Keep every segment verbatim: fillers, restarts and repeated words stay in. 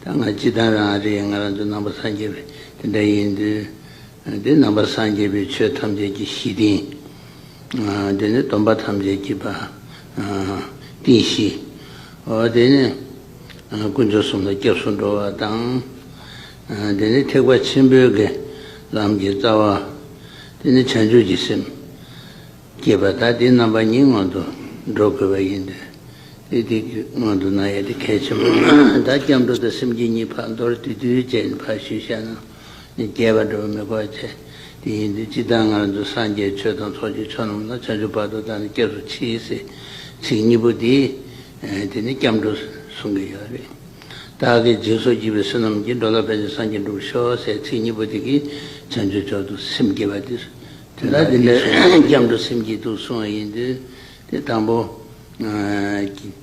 ད་ང་སྤྱིར་བཏང་རང་རེད། ང་རང་ཚོ་ནང་པ་སངས་རྒྱས་པའི་དེ་འདྲ་ཡིན་དུས། དེ་ནང་པ་སངས་རྒྱས་པའི་ཆོས་ཐམས་ཅད་ཀྱི་གཞི་རྟེན། དེ་ནི་སྡོམ་པ་ཐམས་ཅད་ཀྱི་པ། རྟེན་གཞི། འོ་དེ་ནི། དཀོན་མཆོག་གསུམ་ལ་སྐྱབས་སུ་འགྲོ་བ་དང་། དེ་ནི་ཐེག་པ་ཆེན་པོའི་གི་ལམ་གྱི་རྩ་བ། དེ་ནི་བྱང་ཆུབ་ཀྱི་སེམས། སྐྱེས་པ་དག་དེ་རྣམ་པ་གཉིས་སྔོན་དུ་འགྲོ་དགོས་པ་ཡིན་ཏེ། དེ་དེ་སྔོན་དུ་གནང་ཡ་དེ་གལ་ཆེན་པོ། ད་སྐྱབས་འགྲོ་དང་སེམས་བསྐྱེད་གཉིས་ཕར་མདོར་བསྡུས་བསྡུས་བྱས་ནས་ཕར་ཞུས་བཞག་ན་ནི་རྒྱས་པ་འགྲོ་བ་མི་དགོས་བྱས། དེ་ཡིན་དུས་སྤྱིར་བཏང་ང་རང་ཚོ་སངས་རྒྱས་ཆོས་དང་ཚོགས་ཀྱི་མཆོག་རྣམས་ལ། བྱང་ཆུབ་བར་དུ་བདག་ནི་སྐྱབས་སུ་མཆི་ཟེར་ཚིག་གཉིས་པོ་དེ། དེ་ནི་སྐྱབས་འགྲོ་གསུང་གི་ཡོད་རེད། བདག་གིས་སྦྱིན་སོགས་བགྱིས་པའི་བསོད་ནམས་ཀྱིས། འགྲོ་ལ་ཕན་ཕྱིར་སངས་རྒྱས་འགྲུབ་པར་ཤོག་ཟེར་ཚིག་གཉིས་པོ་དེ་གིས་བྱང་ཆུབ་མཆོག་ཏུ་སེམས་བསྐྱེད་པ་དེ། དེ་ལ་དེ་འདྲ་སྐྱབས་འགྲོ་སེམས་བསྐྱེད་དུ་གསུངས་པ་ཡིན་དུས། དེ་དང་པོ།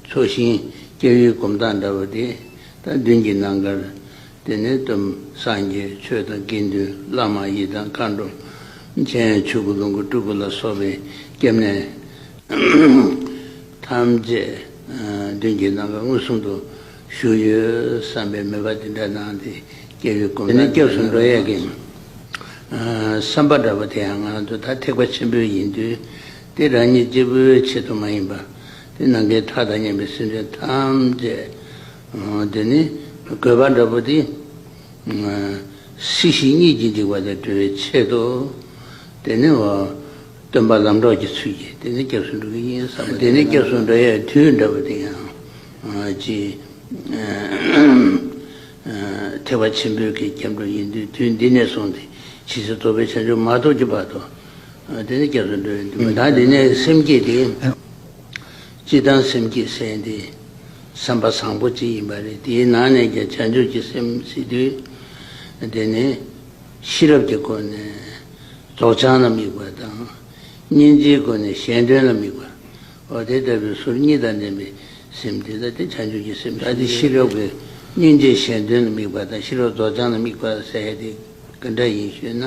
ཚོགས་ཞིང་སྐྱབས་ཡུལ་སྒོམ་སྟངས་འདྲ་བོ་དེ། ད་མདུན་གྱི་ནམ་མཁར། དེ་ནས་སྟོན་སངས་རྒྱས་ཆོས་དང་དགེ་འདུན་བླ་མ་ཡི་དམ་མཁའ་འགྲོ། མཚན་ཆོས་སྐུ་ལོངས་སྐུ་སྤྲུལ་སྐུ་ལ་སོགས་པའི་སྐྱབས་གནས་ཐམས་ཅད་མདུན་གྱི་ནམ་མཁར་མངོན་སུམ་དུ་བཞུགས་ཡོད་བསམ་པའི་མོས་པ་དེ་འདྲ་གནང་སྟེ་སྐྱབས་ཡུལ་སྒོམ། དེ་ནས་སྐྱབས་སུ་འགྲོ་ཡས་ཀྱི་བསམ་པ་འདྲ་བོ་དེ་ཡང་ང་ཚོ་ད་ཐེག་པ་ཆེན་པོའི་ཡིན་དུས། དེ་རང་ཉིད་གཅིག་པུའི་ཆེད་དུ་མ་ཡིན་པ། དེ་ནམ་མཁའི་མཐའ་དང་མཉམ་པའི་སེམས་ཅན་ཐམས་ཅད། དེ་ནི་དགོས་པ་འདྲ་བོ་དེ། སྲིད་ཞི་གཉིས་ཀྱི་འཇིགས་པ་དང་སྒྲོལ་བའི་ཆེད་དུ། དེ་ནི་འོ། སྟོན་པ་ལམ་གྲོགས་ཀྱི་ཚུལ་གྱིས་དེ་ནི་སྐྱབས་སུ་འགྲོ་གི་ཡིན་བསམ་པ། དེ་ནི་སྐྱབས་སུ་འགྲོ་ཡའི་དུས་འདྲ་བོ་དེ་ཡང་། ཅི། ཐེག་པ་ཆེན་པོའི་གི་སྐྱབས་འགྲོ་ཡིན་དུས། དུས་འདི་ནས་བཟུང་སྟེ་ཇི་སྲིད་རྫོགས་པའི་བྱང་ཆུབ་མ་ཐོབ་ཀྱི་བར་དུ། དེ་ནི་སྐྱབས་སུ་འགྲོ་ཡིན་དུས། ད་འདི་ནས་སེམས་བསྐྱེད་དེ། སྤྱིར་བཏང་སེམས་བསྐྱེད་ཟེར་འདི་བསམ་པ་བཟང་པོ་ཅིག་ཡིན་པ་རེད། དེའི་ནང་ནས་ཀྱང་བྱང་ཆུབ་ཀྱི་སེམས་ཟེར་དུས། དེ་ནི་ཤེས་རབ་ཀྱི་སྒོ་ནས་རྫོགས་བྱང་ལ་དམིགས་པ་དང་། སྙིང་རྗེའི་སྒོ་ནས་གཞན་དོན་ལ་དམིགས་པ། འོ་དེ་ལྟ་བུའི་ཟུར་གཉིས་དང་ལྡན་པའི་སེམས་དེ་ལ་དེ་བྱང་ཆུབ་ཀྱི་སེམས། ད་དེ་ཤེས་རབ་ཀྱི་སྙིང་རྗེ་གཞན་དོན་ལ་དམིགས་པ་དང་། ཤེས་རབ་རྫོགས་བྱང་ལ་དམིགས་པ་ཟེར་ཡ་དེ་ག་འདྲ་ཡིན་ཞུས་ན།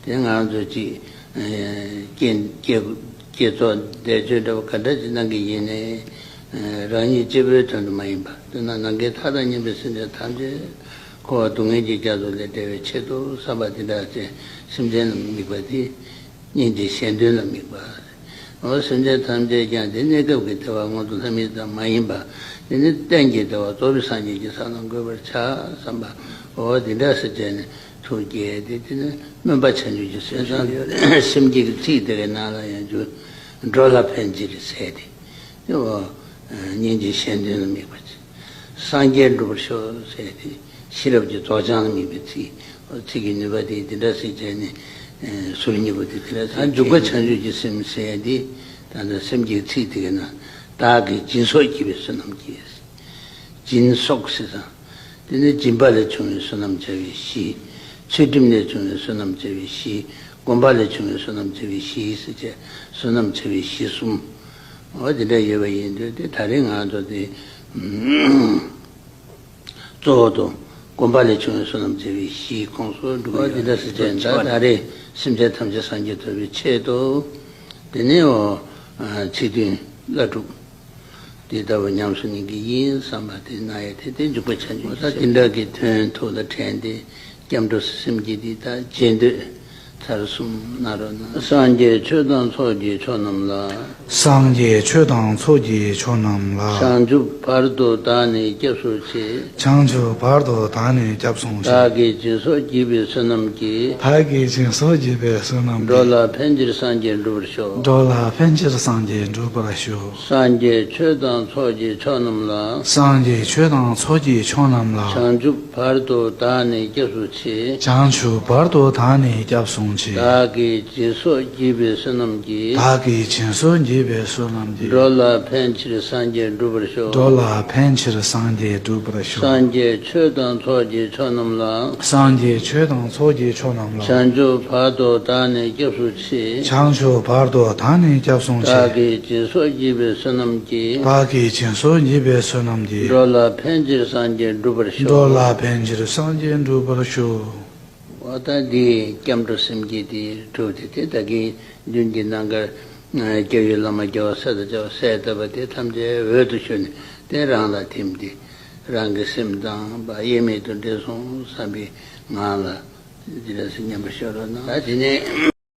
དེ་ང་ཚོ་ཅིག་བསྐྱེད་བསྐྱེད་བསྐྱེད་རྫོགས་བཟླས་བརྗོད་འདྲ་བོ་ག་འདྲ་ཅིག་གནང་གི་ཡིན་ནའི། རང་ཉིད་གཅིག་པུའི་དོན་དུ་མ་ཡིན་པ། དཔེར་ན་ནམ་མཁའི་མཐའ་དང་མཉམ་པའི་སེམས་ཅན་ཐམས་ཅད་འཁོར་བ་སྡུག་བསྔལ་གྱི་རྒྱ་མཚོ་ལས་བསྒྲལ་བའི་ཆེད་དུ་བསམ་པ་དེ་འདྲ་ཅན་སེམས་ཅན་ལ་དམིགས་པ་དེ། སྙིང་རྗེ་གཞན་དོན་ལ་དམིགས་པ། འོ་སེམས་ཅན་ཐམས་ཅད་ཀྱང་དེ་གནས་སྐབས་ཀྱི་བདེ་བ་མངོན་མཐོ་ལྷ་མིའི་ཙམ་མ་ཡིན་པ། དེ་ནི་གཏན་གྱི་བདེ་བ་རྫོགས་པའི་སངས་རྒྱས་ཀྱི་ས་ལ་འགོད་པར་བྱ་བསམ་པ། འོ་དེ་འདྲ་ཟེར་བྱས་ནས་ཐུགས་བསྐྱེད་དེ། དེ་ནི་སྨོན་པ་བྱང་ཆུབ་ཀྱི་སེམས་བཟང་ཡོད་རེད། སེམས་བསྐྱེད་ཀྱི་ཚིག་དེ་གའི་ནང་ལ་ཡང་བསྒྱུར། འགྲོ་ལ་ཕན་ཕྱིར་ཟེར་ཏེ། དེ་འོ། སྙིང་རྗེ་གཞན་དོན་ལ་དམིགས་པ་ཅིག་སངས་རྒྱས་འགྲུབ་པར་ཤོག་ཟེར་ཏེ། ཤེས་རབ་ཀྱི་རྫོགས་བྱང་ལ་དམིགས་པའི་ཚིག་ཚིག་གི་ནུས་པ་དེ་འདི་འདྲ་ཞིག་བྱས་ནས། ཟུར་གཉིས་པོ་དེ་དེ་འདྲ་ཞིག་འཇུག་པ་བྱང་ཆུབ་ཀྱི་སེམས་ཟེར་ཡ་འདི། ད་ལྟ་སེམས་བསྐྱེད་ཚིག་དེ་གའི་ནང་། བདག་གིས་སྦྱིན་སོགས་བགྱིས་པའི་བསོད་ནམས་ཀྱིས། སྦྱིན་སོགས་ཟེར་ཙང་། དེ་ནི་སྦྱིན་པ་ལས་བྱུང་བའི་བསོད་ནམས་བྱ་བའི་གཞི། ཚུལ་ཁྲིམས་ལས་བྱུང་བའི་བསོད་ནམས་བྱ་བའི་གཞི། སྒོམ་པ་ལས་བྱུང་བའི་བསོད་ནམས་བྱ་བའི་གཞི་ཟེར་བྱས། བསོད་ནམས་བྱ་བའི་གཞི་གསུམ། འོ་དེ་འདྲ་ཡོད་པ་ཡིན་དུས། དེ་ད་རེས་ང་ཚོ་དེ། གཙོ་བོ་དུ་སྒོམ་པ་ལས་བྱུང་བའི་བསོད་ནམས་བྱ་བའི་གཞིའི་ཁོངས་སུ་འགྲོ་གི་ཡོད། འོ་དེ་འདྲ་ཟེར་བྱས། ད་ད་རེས་སེམས་ཅན་ཐམས་ཅད་སངས་རྒྱས་ཐོབ་པའི་ཆེད་དུ། དེ་ནས་འོ། ཚིག་བདུན་བླ་སྒྲུབ། དེ་ལྟ་བུ་ཉམས་སུ་ལེན་གྱི་ཡིན་བསམ་པ་དེ་གནང་ཡ་དེ། དེ་འཇུག་པ་བྱང་ཆུབ་ཀྱི་སེམས། དེ་འདྲ་གི་དོན་ཐུགས་ལ་དྲན་ཏེ། སྐྱབས་འགྲོ་སེམས་བསྐྱེད་འདི་དང་རྗེས་ཟློས་ཚར་གསུམ་གནང་རོགས་གནང་། སངས་རྒྱས་ཆོས་དང་ཚོགས་ཀྱི་མཆོག་རྣམས་ལ། སངས་རྒྱས་ཆོས་དང་ཚོགས་ཀྱི་མཆོག་རྣམས་ལ། བྱང་ཆུབ་བར་དུ་བདག་ནི་སྐྱབས་སུ་མཆི། བྱང་ཆུབ་བར་དུ་བདག་ནི་སྐྱབས་སུ་མཆི། བདག་གིས་སྦྱིན་སོགས་བགྱིས་པའི་བསོད་ནམས་ཀྱིས། བདག་གིས་སྦྱིན་སོགས་བགྱིས་པའི་བསོད་ནམས་ཀྱིས། འགྲོ་ལ་ཕན་ཕྱིར་སངས་རྒྱས་འགྲུབ་པར་ཤོག་འགྲོ་ལ་ཕན་ཕྱིར་སངས་རྒྱས་འགྲུབ་པར་ཤོག་སངས་རྒྱས་ཆོས་དང་ཚོགས་ཀྱི་མཆོག་རྣམས་ལ། སངས་རྒྱས་ཆོས་དང་ཚོགས་ཀྱི་མཆོག་རྣམས་ལ། བྱང་ཆུབ་བར་དུ་བདག་ནི་སྐྱབས་སུ་མཆི། བྱང་ཆུབ་བར་དུ་བདག་ནི་སྐྱབས་སུ་མཆི། བདག་གིས་སྦྱིན་སོགས་བགྱིས་པའི་བསོད་ནམས་ཀྱིས། བདག་གིས་སྦྱིན་སོགས་བགྱིས་པའི་བསོད་ནམས་ཀྱིས། འགྲོ་ལ་ཕན་ཕྱིར་སངས་རྒྱས་འགྲུབ་པར་ཤོག་འགྲོ་ལ་ཕན་ཕྱིར་སངས་རྒྱས་འགྲུབ་པར་ཤོག་སངས་རྒྱས་ཆོས་དང་ཚོགས་ཀྱི་མཆོག་རྣམས་ལ། སངས་རྒྱས་ཆོས་དང་ཚོགས་ཀྱི་མཆོག་རྣམས་ལ། བྱང་ཆུབ་བར་དུ་བདག་ནི་སྐྱབས་སུ་མཆི། བྱང་ཆུབ་བར་དུ་བདག་ནི་སྐྱབས་སུ་མཆི། བདག་གིས་སྦྱིན་སོགས་བགྱིས་པའི་བསོད་ནམས་ཀྱིས། བདག་གིས་སྦྱིན་སོགས་བགྱིས་པའི་བསོད་ནམས་ཀྱིས། འགྲོ་ལ་ཕན་ཕྱིར་སངས་རྒྱས་འགྲུབ་པར་ཤོག་འགྲོ་ལ་ཕན་ཕྱིར་སངས་རྒྱས་འགྲུབ་པར་ཤོག་འོ་ད་འདི་སྐྱབས་འགྲོ་སེམས་བསྐྱེད་དེ་གྲུབ་སྟེ། དེ་ད་གིན་མདུན་གྱི་ནམ་མཁར་སྐྱབས་ཡུལ་བླ་མ་རྒྱལ་བ་སྲས་དང་བཅས་པ་གསལ་བཏབ་པ་དེ་ཐམས་ཅད་འོད་དུ་ཞུ་ནས། དེ་རང་ལ་ཐིམ་སྟེ། རང་གི་སེམས་དང་དབྱེར་མེད་དུ་འདྲེས་སོང་བསམ་པའི་ངང་ལ་འདི་འདྲ་སེ་མཉམ་པར་ཤར་རོ་གནང་། ད་དེ་ནས་